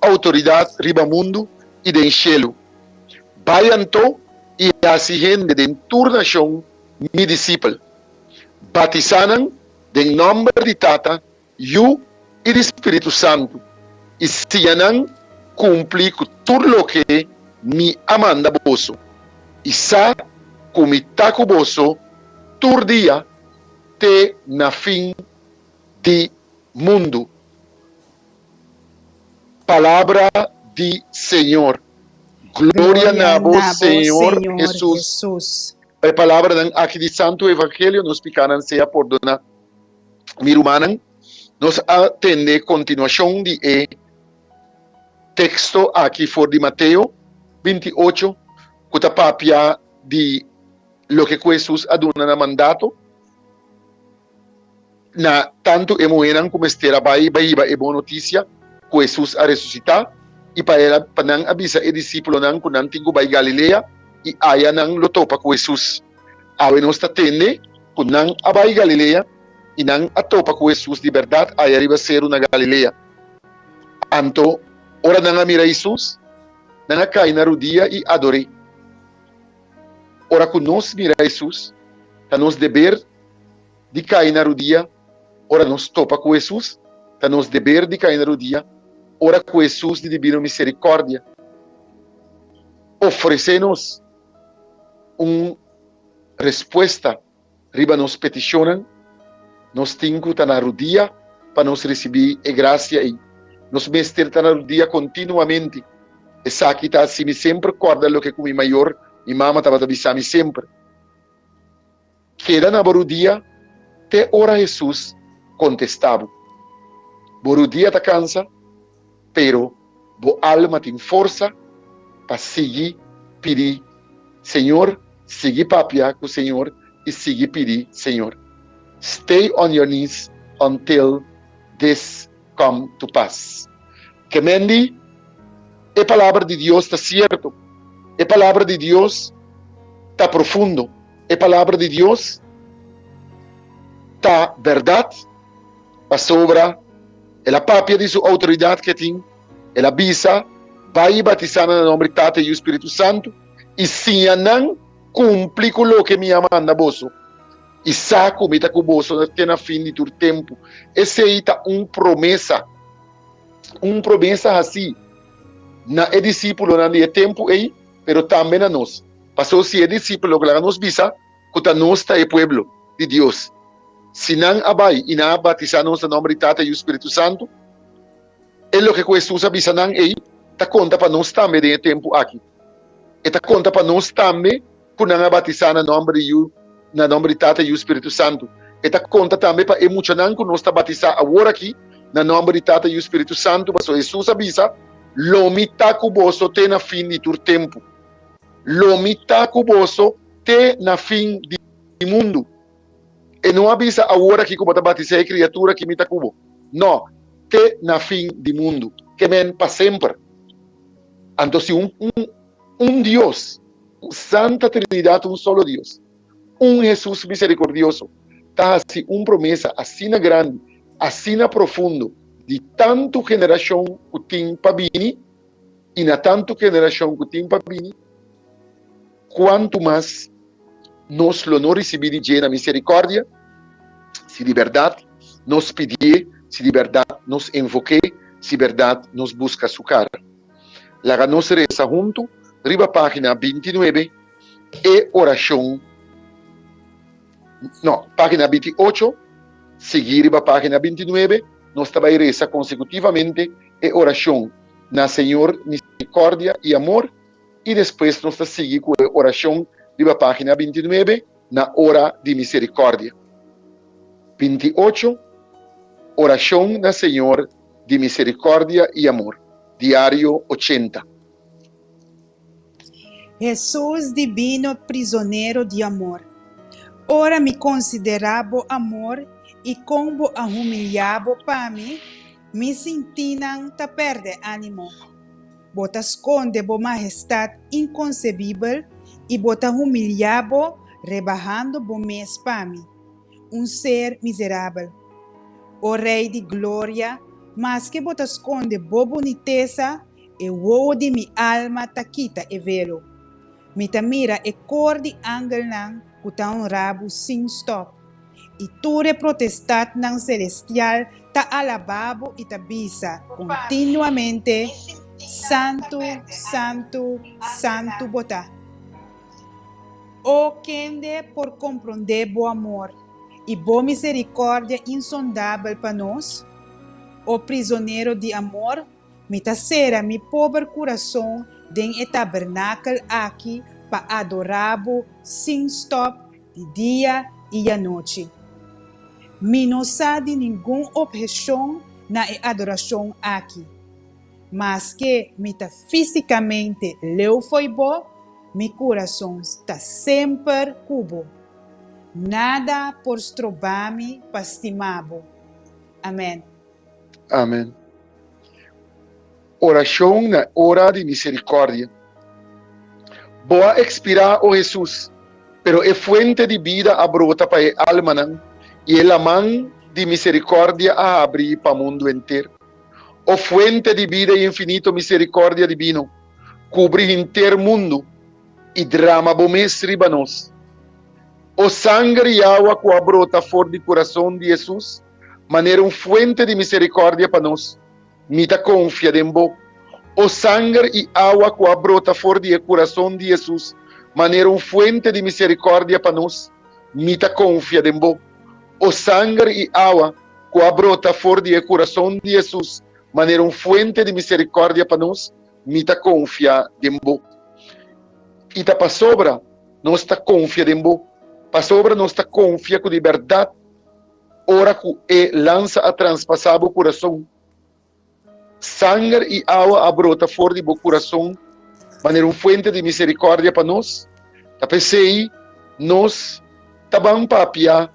outoridat riba mundu i den shelu. Bai anto i hasi hende den tur nashon mi disipel. Batisá nan den nòmber di Tata, Yu i di Spiritu Santu, i siña nan kumpli ku tur loke mi a manda boso. I sa ku mi ta ku boso tur dia te na fin di mundu. Palabra di Señor. Gloria na bo, Señor Hesus. Pa e palabranan aki di Santu Evangelio nos pikanan sea pordoná. Mi rumannan, nos a tende kontinuashon di e teksto aki for di Mateo 28 ku ta papia di loke ku Hesus a duna na mandato na tantu e muhénan ku mester a bai bai hiba e bon notisia ku Hesus a resusitá i pa el pa nan a bisa e disípulonan ku nan tin ku bai Galilea i aya nan lo topa ku Hesus. Awe nos ta tende ku nan a bai Galilea i nan a topa ku Hesus di bèrdat aya riba seru na Galilea. Anto, ora nan a mira Hesus, nan a kai na rudia i ador'é. Ora ku nos mira Hesus, ta nos deber di kai na rudia. Ora nos topa ku Hesus, ta nos deber di kai na rudia. Ora ku Hesus di Dibino Miserikòrdia ofresé nos un respuesta riba nos petishonnan, nos tin ku ta na rudia pa nos risibí e grasia ei. Nos mester ta na rudia kontinuamente. Esaki ta hasi mi semper kòrda loke ku mi mayor, mi mama, tabata bisa mi semper, Keda na bo rudia te ora Hesus kontestá bo. Bo rudia ta kansa, pero bo alma tin forsa pa sigui pidi Señor, sigui papia ku Señor i sigui pidi Señor. Stay on your knees until this come to pass. Kemendi, e palabra di Dios ta sierto, e palabra di Dios ta profundo, e palabra di Dios ta bèrdat, pasobra el a papia di su outoridat ke tin, el a bisa, Bai i batisá nan na nòmber di Tata, Yu i Spiritu Santu, i siña nan kumpli ku loke mi a manda boso. I sa ku mi ta ku boso te na fin di tur tempu. Esei ta un promesa, un promesa hasí na e disípulonan di e tempu ei, pero tambe na nos. Pasobra si e disípulo ku laga nos bisa ku ta nos ta e pueblo di Dios, si nan a bai i nan a batisá nos na nòmber di Tata, Yu i Spiritu Santu, e loke ku Hesus a bisa nan ei ta konta pa nos tambe den e tempu aki. E ta konta pa nos tambe ku nan a batisá na nòmber di Yu, na nòmber di Tata, Yu, Spiritu Santu. E ta konta tambe pa e muchanan ku nos ta batisá awor aki na nòmber di Tata, Yu, Spiritu Santu, pasobra Hesus a bisa, Lo mi ta ku boso te na fin di tur tempu. Lo mi ta ku boso te na fin di mundu. E no a bisa awor aki ku bo ta batisá e kriatura ki mi ta ku bo. No, te na fin di mundu, ke men pa semper. Anto si un un Dios, Santa Trinidad un solo Dios, un Hesus misericordioso ta haci un promesa asina grandi, asina profundo di tantu generacion cu tin pa bini y na tantu generacion cu tin pa bini, cuantu mas nos lo no ricibi di dje na misericordia si di berdad nos pidie, si di berdad nos envoke, si berdad nos busca su cara. Laga nos resa huntu riba página 29 e orashon, no, página 28, sigui riba página 29, nos ta bai resa konsekutivamente e orashon na Señor Miserikòrdia i Amor i despues nos ta sigui ku e orashon riba página 29 na Ora di Miserikòrdia. 28, Orashon na Señor di Miserikòrdia i Amor, Diario 80. Hesus Dibino Prizonero di Amor, ora mi konsiderá Bo amor i kon Bo a humiliá Bo pa mi, mi sintinan ta pèrdè ánimo. Bo ta skonde Bo mahestat inkonsebibel i Bo ta humiliá Bo rebahando Bo mes pa mi. un ser miserabel. O Rei di gloria, maske bo ta skonde bo bunitesa, e wowo di mi alma ta kita e velo. Mi ta mira e kor di angelnan ku ta honra bo sin stòp, i tur e protestatnan selestial ta alabá bo i ta bisa kontinuamente, Santu, santu, santu bo ta. O kende por komprondé bo amor i bo miserikòrdia insondabel pa nos? O prizonero di amor, mi ta sera mi pober kurason den e tabernakel aki pa adorá bo sin stòp di dia i anochi. Mi no sa di ningun opheshon na e adorashon aki. Maske mi ta físikamente leu fo'i bo, mi kurason ta semper ku bo. Nada por stroba mi pa stima bo. Amèn. Amèn. Orashon na ora di miserikòrdia. Bo a ekspirá, o Hesus, pero e fuente di bida a brota pa e almanan, i e laman di miserikòrdia a habri pa mundu henter. O fuente di bida i infinito misericordia dibino, cubri henter mundu i drama bo mes riba nos. O sanger i awa cu a brota for di curason di Jesus manera un fuente di misericordia pa nos, mi ta confia den bo. O sanger i awa cu a brota for di e curason di Jesus manera un fuente di misericordia pa nos, mi ta confia den bo. O sanger i awa ku a brota for di e kurason di Hesus manera un fuente di miserikòrdia pa nos, mi ta konfia den bo. I ta pasobra nos ta konfia den bo, pasobra nos ta konfia ku di bèrdat ora ku e lansa a traspasá bo kurason, Sanger i awa a brota for di bo kurason manera un fuente di miserikòrdia pa nos. Ta p'esei nos ta ban papia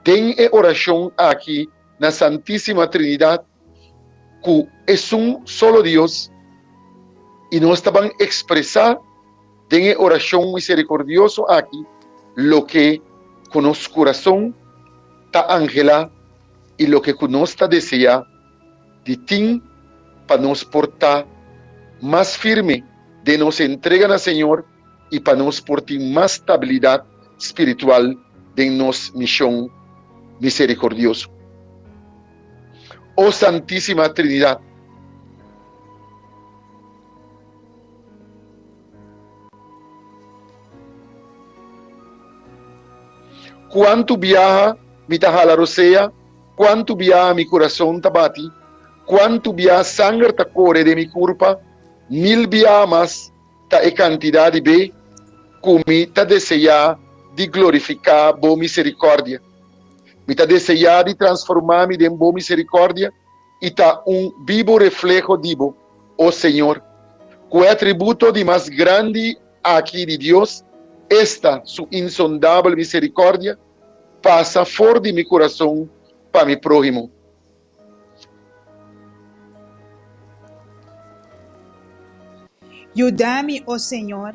den e orashon aki na Santísima Trinidat ku esun solo Dios i nos ta ban ekspresá den e orashon miserikordioso aki loke ku nos kurason ta anhelá i loke ku nos ta deseá di tin pa nos por ta mas firme den nos entrega na Señor i pa nos por tin mas stabilidat spiritual den nos mishon miserikordioso. O Santísima Trinidat! Kuantu biaha mi ta hala rosea, kuantu biaha mi kurason ta bati, kuantu biaha sanger ta kore den mi kurpa, mil biaha mas ta e kantidat di be ku mi ta deseá di glorifiká bo miserikòrdia. Mi ta deseá di transformá mi den bo miserikòrdia i ta un bibu refleho di bo, o Señor. Ku e atributo di mas grandi aki di Dios, esta su insondabel miserikòrdia, pasa for di mi kurason pa mi próhimo. Yuda mi, o Señor,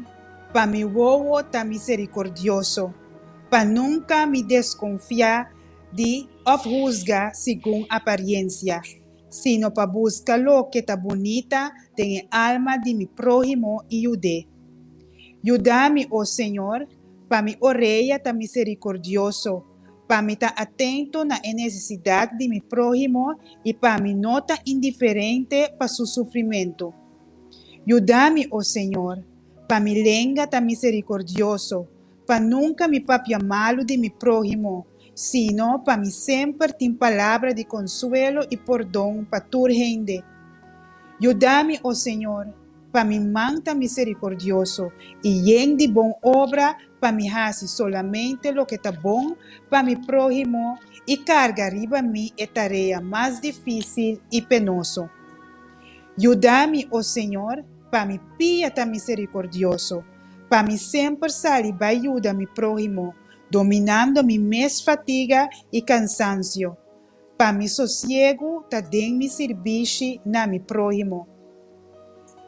pa mi wowo ta miserikordioso, pa nunka mi deskonfiá di òf husga segun apariensia, sino pa buska loke ta bunita den e alma di mi próhimo i yud'é. Yuda mi, o Señor, pa mi orea ta miserikordioso, pa mi ta atento na e nesesidat di mi próhimo i pa mi no ta indiferente pa su sufrimentu. Yuda mi, o Señor, pa mi lenga ta miserikordioso, pa nunka mi papia malu di mi próhimo, sino pa mi semper tin palabra di konsuelo i pordon pa tur hende. Yuda mi, o Señor, pa mi man ta miserikordioso i yen di bon obra pa mi hasi solamente loke ta bon pa mi próhimo i karga riba mi e tarea mas difísil i penoso. Yuda mi, o Señor, pa mi pia ta miserikordioso, pa mi semper sali bai yuda mi próhimo, dominando mi mes fatiga i kansansio, pa mi sosiegu ta den mi sirbishi na mi próhimo.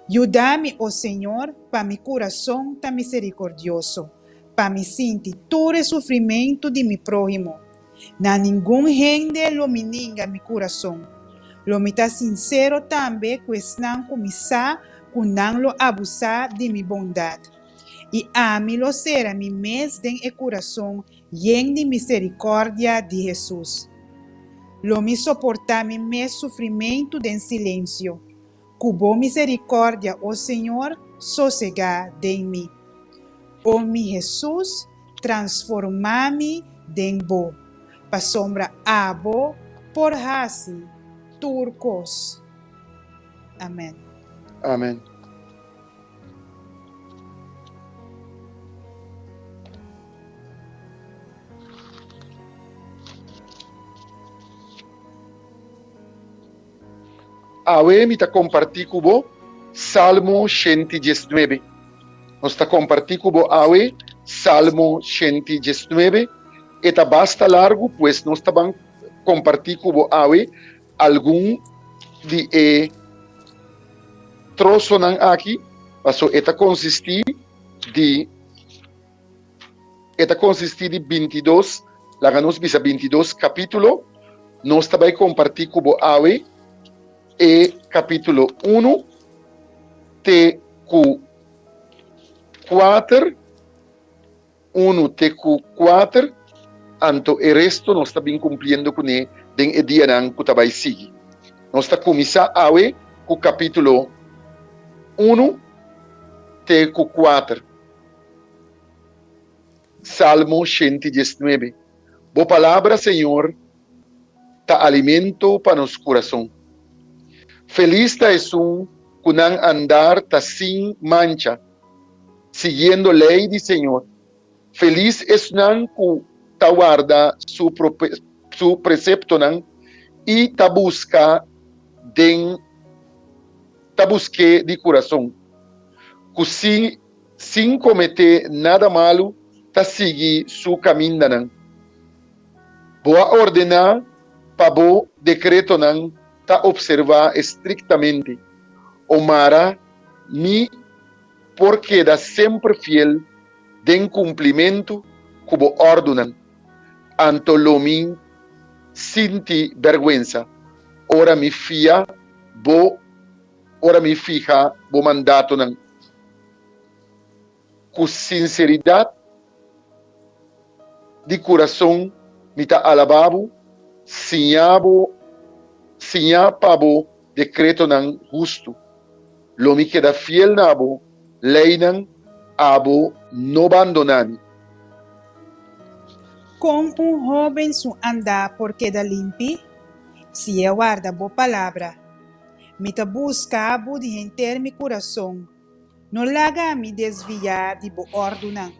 Yuda mi, o Señor, pa mi kurason ta miserikordioso, pa mi sinti tur e sufrimentu di mi próhimo. Na ningun hende lo mi ninga mi kurason. Lo mi ta sinsero tambe ku esnan ku mi sa ku nan lo abusá di mi bondat. I ami lo sera mi mes den e kurason yen di miserikòrdia di Hesus. Lo mi soportá mi mes sufrimentu den silensio. Ku bo miserikòrdia, o Señor, sosegá den mi. O mi Hesus, transformá mi den bo, pasobra abo por hasi tur kos. Amèn. Amèn. Awe mi ta kompartí ku bo Salmo 119. Nos ta kompartí ku bo awe Salmo 119. E ta basta largu, pues nos ta ban kompartí ku bo awe algun di e trosonan aki, paso e ta konsistí di e ta konsistí di bintidos, laga nos bisa bintidos kapítulo. Nos ta bai kompartí ku bo awe e kapítulo unu te ku kuater. Unu te ku kuater, anto e resto nos ta bin kumpliendo kuné den e dianan ku ta bai sigui. Nos ta kuminsá awe ku kapítulo unu te ku kuater. Salmo 119. Bo palabra, Señor, ta alimento pa nos kurason. Felis ta esun ku nan andar ta sin mancha, siguiendo lei di Señor. Felis esnan ku ta warda su su preseptonan i ta buska den ta busk'é di kurason, ku sin sin kometé nada malu ta sigui su kamindanan. Bo a ordená pa bo dekretonan ta opservá estriktamente, o mara mi por keda semper fiel den kumplimentu ku bo òrdunan, anto lo mi sinti bèrgwensa ora mi fia bo, ora mi fiha bo mandatonan. Ku sinseridat di kurason mi ta alabá bo, siña bo, siña pa bo dekretonan hustu. Lo mi keda fiel na bo leinan, abo no bandoná mi. Kon un hóben su andá por keda limpi? Si e warda bo palabra. Mi ta buska bo di henter mi kurason. No laga mi desviá di bo òrdunan.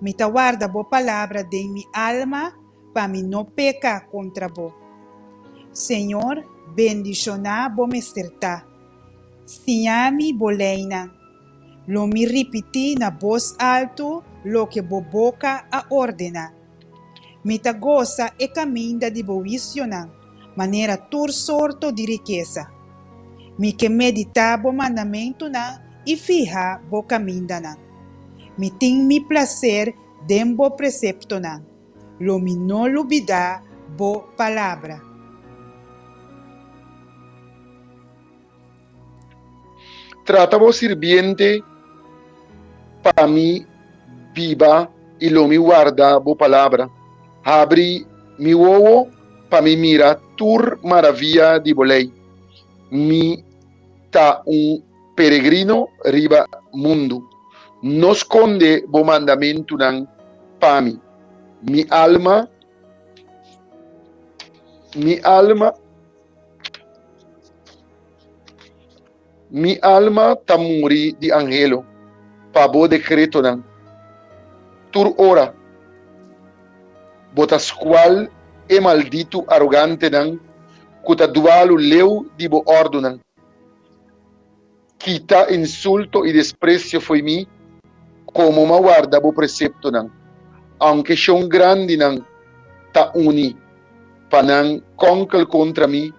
Mi ta warda bo palabra den mi alma pa mi no peka kontra bo. Señor, bendishoná bo mester ta. Siña mi bo leinan. Lo mi ripití na bos altu loke bo boka a ordená. Mi ta gosa e kaminda di bo huisionan manera tur sorto di rikesa. Mi ke meditá bo mandamentunan i fiha bo kamindanan. Mi tin mi plaser den bo preseptonan. Lo mi no lubidá bo palabra. Trata bo sirbiente pa mi biba i lo mi warda bo palabra. Habri mi wowo pa mi mira tur maravia di bo lei. Mi ta un peregrino riba mundu. No skonde bo mandamentunan pa mi. Mi alma, mi alma. Mi alma ta muri di anhelo pa bo dekretonan. Tur ora bo ta skual e malditu arogantenan ku ta dualu leu di bo òrdunan. Kita insulto i despresio fo'i mi, komo m'a warda bo preseptonan. Aunke shon grandinan ta uni pa nan kònkel kontra mi,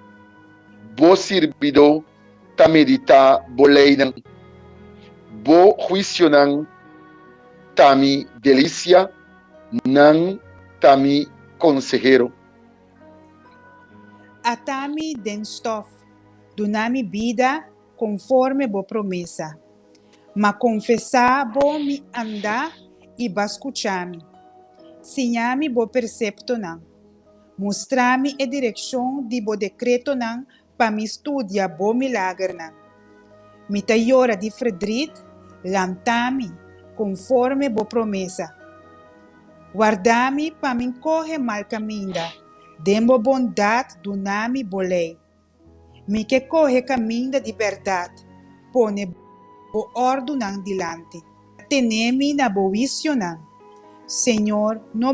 bo sirbidó ta meditá bo leinan. Bo huisionan ta mi delisia, nan ta mi. Konsehero. Ata mi den stòf, duna mi bida konforme bo promesa. M'a konfesá bo mi andá i b'a skuchá mi. Siña mi bo perseptonan. Mustra mi e direkshon di bo dekretonan pa mi studia bo milagernan. Mi ta yora di fredrit, lanta mi, konforme bo promesa. Warda mi pa mi kohe mal kaminda, den bo bondat duna mi bo lei. Mi ke kohe kaminda di bèrdat, pone bo òrdunan dilanti. Tene mi na bo huisionan, Señor, no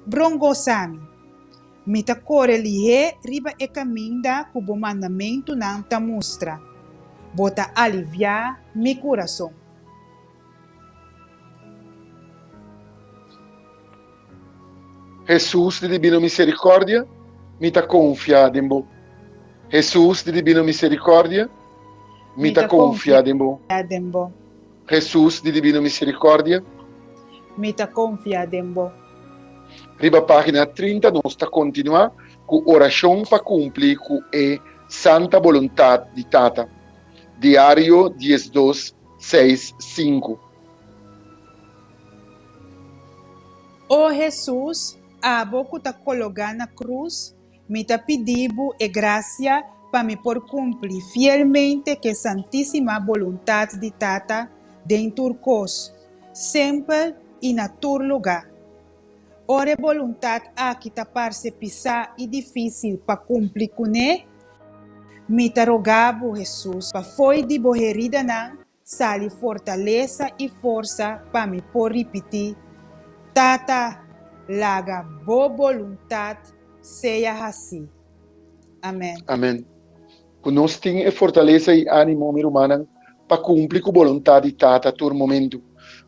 brongosa mi. Mi ta kore lihé riba e kaminda ku bo mandamentunan ta mustra. Bo ta aliviá mi kurason. Hesus di Dibino Miserikòrdia, mi ta konfia den bo. Hesus di Dibino Miserikòrdia, mi ta konfia den bo. Hesus di Dibino Miserikòrdia. Mi ta konfia den bo. Riba página 30 nos ta kontinuá ku orashon pa kumpli ku e santa boluntat di Tata. Diario 12, 6, 5. O Hesus, abo ku ta kologá na krus, Mi ta pidi bo e grasia pa mi por kumpli fielmente ku e santísima boluntat di Tata den tur kos, semper i na tur lugá. Ora e boluntat aki ta parse pisá i difísil pa kumpli kuné, mi ta roga bo, Hesus, pa fo'i di bo heridanan Sali fortalesa i forsa pa mi por ripití, Tata, laga Bo boluntat sea hasí. Amèn. Amèn. Ku nos tin e fortalesa i ánimo, mi rumannan, pa kumpli ku boluntat di Tata tur momentu.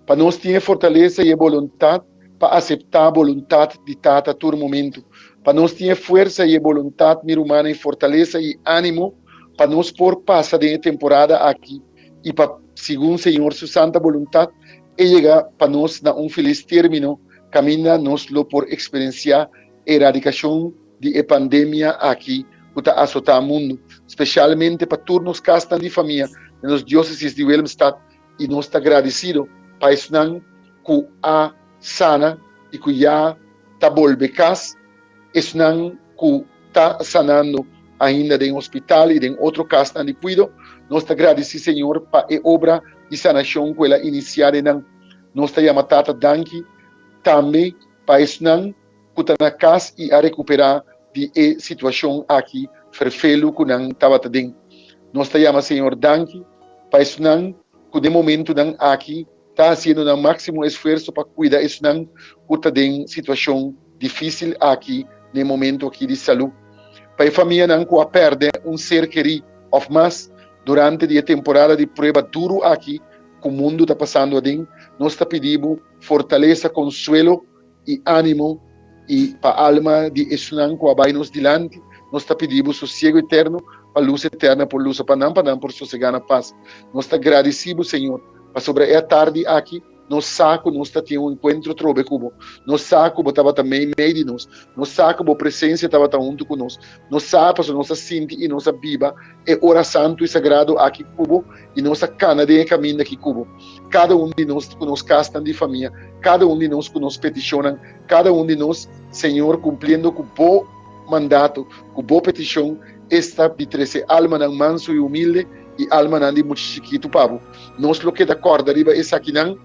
Pa nos tin e fortalesa i e boluntat pa aseptá boluntat di Tata tur momentu. Pa nos tin e fuersa i e boluntat, mi rumannan, i fortalesa i ánimo pa nos por pasa den e temporada aki i pa, segun Señor su santa boluntat, e yega pa nos na un felis término kaminda nos lo por eksperensiá eradikashon di e pandemia aki ku ta asotá mundu, spesialmente pa tur nos kasnan di famia den nos diósesis di Willemstad i nos ta gradisido pa esnan ku a sana i ku ya ta bolbe kas, esnan ku ta sanando ainda den hospital i den otro kasnan di kuido. Nos ta gradisí Señor pa e obra di sanashon ku El a inisiá den nan. Nos ta yama Tata danki tambe pa esnan ku ta na kas i a rekuperá di e situashon aki ferfelu ku nan tabata den. Nos ta yama Señor danki pa esnan ku den momentunan aki ta hasiendo nan máksimo esfuerso pa kuida esnan ku ta den situashon difísil aki den momentu aki di salú. Pa e famianan ku a pèrdè un ser kerí òf mas durante di e temporada di prueba duru aki ku mundu ta pasando aden, nos ta pidi bo fortalesa, konsuelo i ánimo i pa alma di esunnan ku a bai nos dilanti, nos ta pidi bo sosiego eterno, pa lus eterna por lusa pa nan, pa nan por sosegá na pas. Nos ta gradisí bo, Señor, pasobra e atardi aki nos sa ku nos ta tin un enkuentro trobe ku bo. Nos sa ku bo tabata meimei di nos. Nos sa ku bo presensia tabata huntu ku nos. Nos sa pasobra nos a sinti i nos a biba e ora santu i sagrado aki ku bo i nos a kana den e kaminda aki ku bo. Kada un di nos ku nos kasnan di famia, kada un di nos ku nos petishonnan, kada un di nos, Señor, kumpliendo ku bo mandato, ku bo petishon, esta di trese almanan mansu i humilde i almanan di mucha chikitu pa bo. Nos lo keda kòrda riba esakinan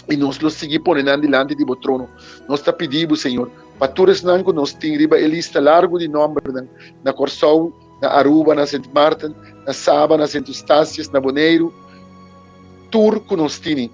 i nos lo sigui pone nan dilanti di bo trono. Nos ta pidi bo, Señor, pa tur esnan ku nos tin riba e lista largu di nòmbernan na Kòrsou, na Aruba, na Sint Maarten, na Saba, na Sint Eustatius, na Boneiru, tur ku nos tini,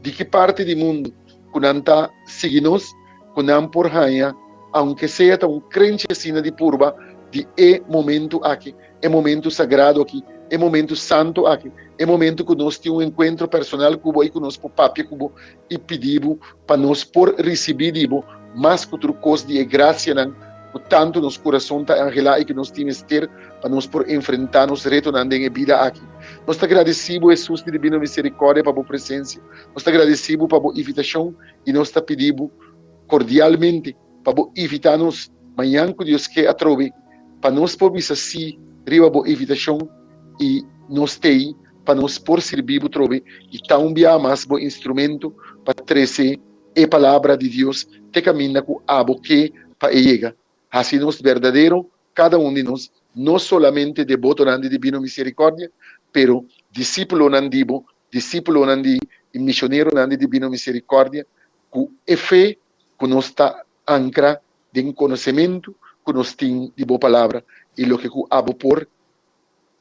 di ki parti di mundu ku nan ta sigui nos, ku nan por haña, aunke sea ta un krenchi asina di purba di e momentu aki, e momentu sagrado aki, e momentu santu aki, e momentu ku nos tin un enkuentro personal ku bo i ku nos por papia ku bo i pidi bo pa nos por risibí di bo mas ku tur kos di e grasianan ku tantu nos kurason ta anhelá i ku nos tin mester pa nos por enfrentá nos retonan den e bida aki. Nos ta gradisí bo, Hesus di Dibino Miserikòrdia, pa bo presensia. Nos ta gradisí bo pa bo invitashon i nos ta pidi bo kordialmente. pa bo invitá nos mañan ku Dios ke atrobe pa nos por bisa sí riba bo invitashon i nos t'ei pa nos por sirbi bo trobe i ta un biaha mas bo instrumento pa trese e palabra di Dios te kaminda ku abo ke pa e yega. Hasi nos berdadero, kada un di nos, no solamente debotonan di Dibino Misericordia, pero disípulonan di bo, disípulonan di i misioneronan di Dibino Misericordia, ku e fe ku nos ta ankra den konosementu ku nos tin di bo Palabra i loke ku abo por,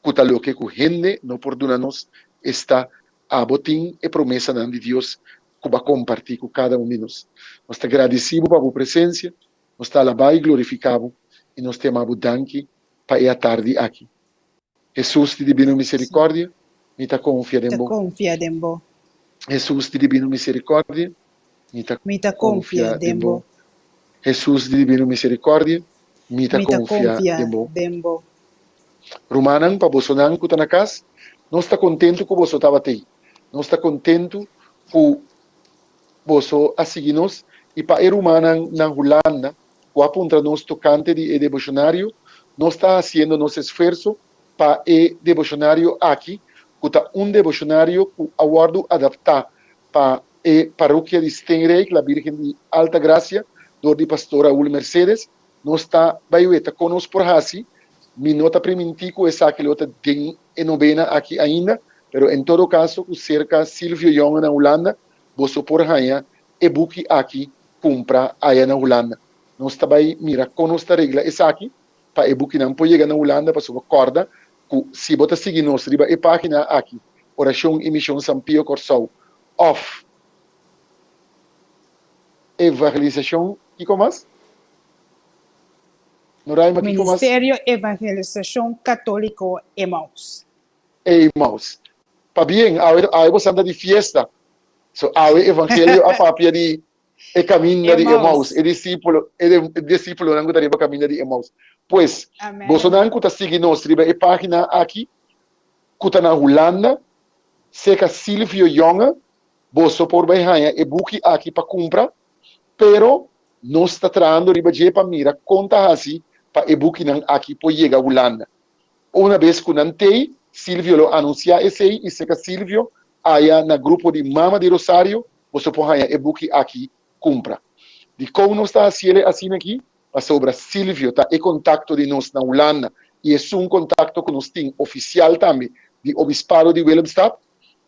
ku ta loke ku hende no por duna nos, esta, abo tin e promesanan di Dios ku bo a kompartí ku kada un di nos. Nos ta gradisí bo pa bo presensia, nos ta alabá i glorifiká bo, i nos ta yama bo danki pa e atardi aki. Hesus di Dibino Misericordia, mi ta konfia den Ta bo. konfia den bo. Hesus di Dibino Misericordia, mi ta Mi ta konfia konfia den den bo. bo. Hesus di Dibino Misericordia, mi ta Mi ta konfia konfia den bo. den bo. Rumannan, pa bosonan ku ta na kas, nos ta kontentu ku boso tabat'ei. Nos ta kontentu ku boso a sigui nos i pa e rumannan na Hulanda ku a puntra nos tokante di e deboshonario, nos ta hasiendo nos esfuerso pa e deboshonario aki, ku ta un deboshonario ku a wòrdu adaptá pa e parokia di Steenrijk, La Birgen di Alta Gracia, dor di Pastor Raul Mercedes. Nos ta bai weta kon nos por hasi. Mi no ta primintí ku esaki lo ta den e nobena aki ainda, pero en todo kaso ku serka Silvio Jonge na Hulanda boso por haña e buki aki kumpra aya na Hulanda. Nos ta bai mira kon nos ta regla esaki pa e bukinan por yega na Hulanda pasobra kòrda ku si bo ta sigui nos riba e página aki Orashon i Mishon San Pio Kòrsou òf Evangelisashon kiko mas? Noraima kiko mas? Ministerio Evangelisashon Katóliko Emaus. Emaus. Pabien, awe awe bo santa di fiesta. So awe evangelio a papia di e kaminda di Emaus, Emaus. e disípulo, e de, disípulonan ku ta riba kaminda di Emaus. Pues, Amen. bosonan ku ta sigui nos riba e página aki, ku ta na Hulanda, seka Silvio Jonge, boso por bai haña e buki aki pa kumpra, pero nos ta trahando riba dje pa mira kon ta hasi pa e bukinan aki por yega Hulanda. Una bes ku nan tei, Silvio lo anunsiá esei i seka Silvio aya na grupo di Mama di Rosario boso por haña e buki aki kumpra. Dikon nos ta hasiel asina aki? Pasobra Silvio ta e kontakto di nos na Hulanda i esun kontakto ku nos tin ofisial tambe di Obispado di Willemstad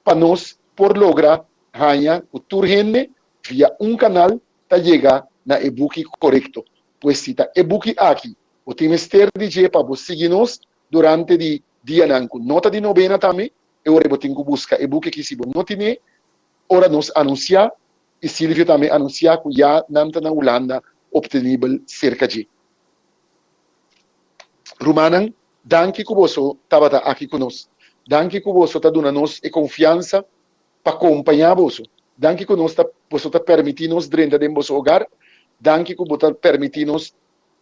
pa nos por logra haña ku tur hende via un kanal ta yega na e buki korekto. Pues si ta e buki aki bo tin mester di dje pa bo sigui nos durante di dianan ku no ta di nobena tambe, e ora bo tin ku buska e buki aki si bo no tine ora nos anunsiá i Silvio tambe anunsiá ku ya nan ta na Hulanda optenibel serka dje. Rumannan, danki ku boso tabata aki ku nos. Danki ku boso ta duna nos e konfiansa pa kompañá boso. Danki ku nos ta boso ta permití nos drenta den boso hogar. Danki ku bo ta permití nos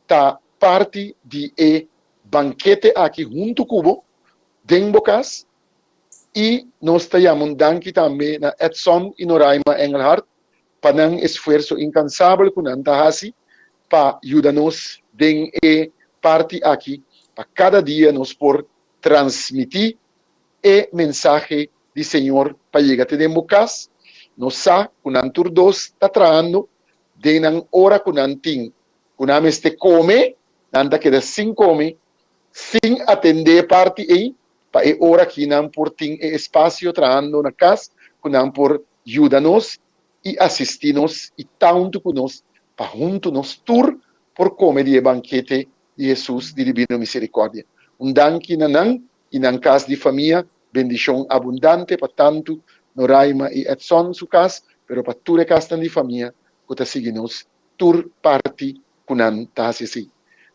ta parti di e bankete aki huntu ku bo den bo kas. I nos ta yama un danki tambe na Edson i Noraima Engelhardt pa nan esfuerso inkansabel ku nan ta hasi pa yuda nos den e parti aki pa kada dia nos por transmití e mensahe di Señor pa yega te den bo kas. Nos sa ku nan tur dos ta trahando den nan ora ku nan tin ku nan mester kome, nan ta keda sin kome, sin atendé e parti ei, pa e ora ki nan por tin e espasio trahando na kas ku nan por yuda nos i asistí nos i ta huntu ku nos pa huntu nos tur por kome di e bankete di Hesus di Dibino Miserikordia. Un danki na nan i nan kas di famia, bendishon abundante pa tantu Noraima i Edson su kas, pero pa tur e kasnan di famia ku ta sigui nos tur parti ku nan ta hasi esei.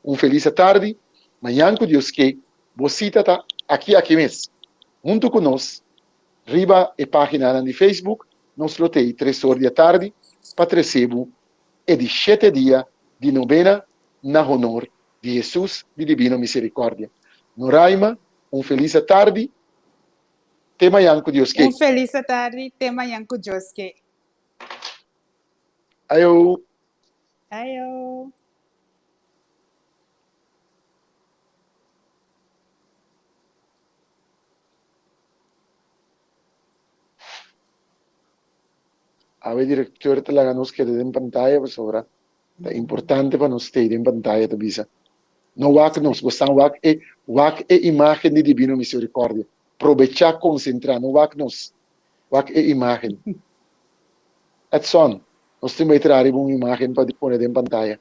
Un felis atardi, mañan ku Dios ke, bo sita ta aki aki mes, huntu ku nos riba e paginanan di Facebook, nos lo tei tres or di atardi pa trese bo e di shete dia di nobena na honor di Hesus di Dibino Misericordia. Noraima, un felis atardi, te mañan ku Dios ke. Un felis atardi, te mañan ku Dios ke. Ayo. Ayo. Awe directeur ta laga nos keda den pantaya pasobra ta importante pa nos stay den pantaya ta bisa. No wak nos, bo stan wak e wak e imagen di Divino Misericordia. Probecha concentra, no wak nos, wak e imagen. Edson, nos tin bai traha riba un imagen pa pone den pantaya.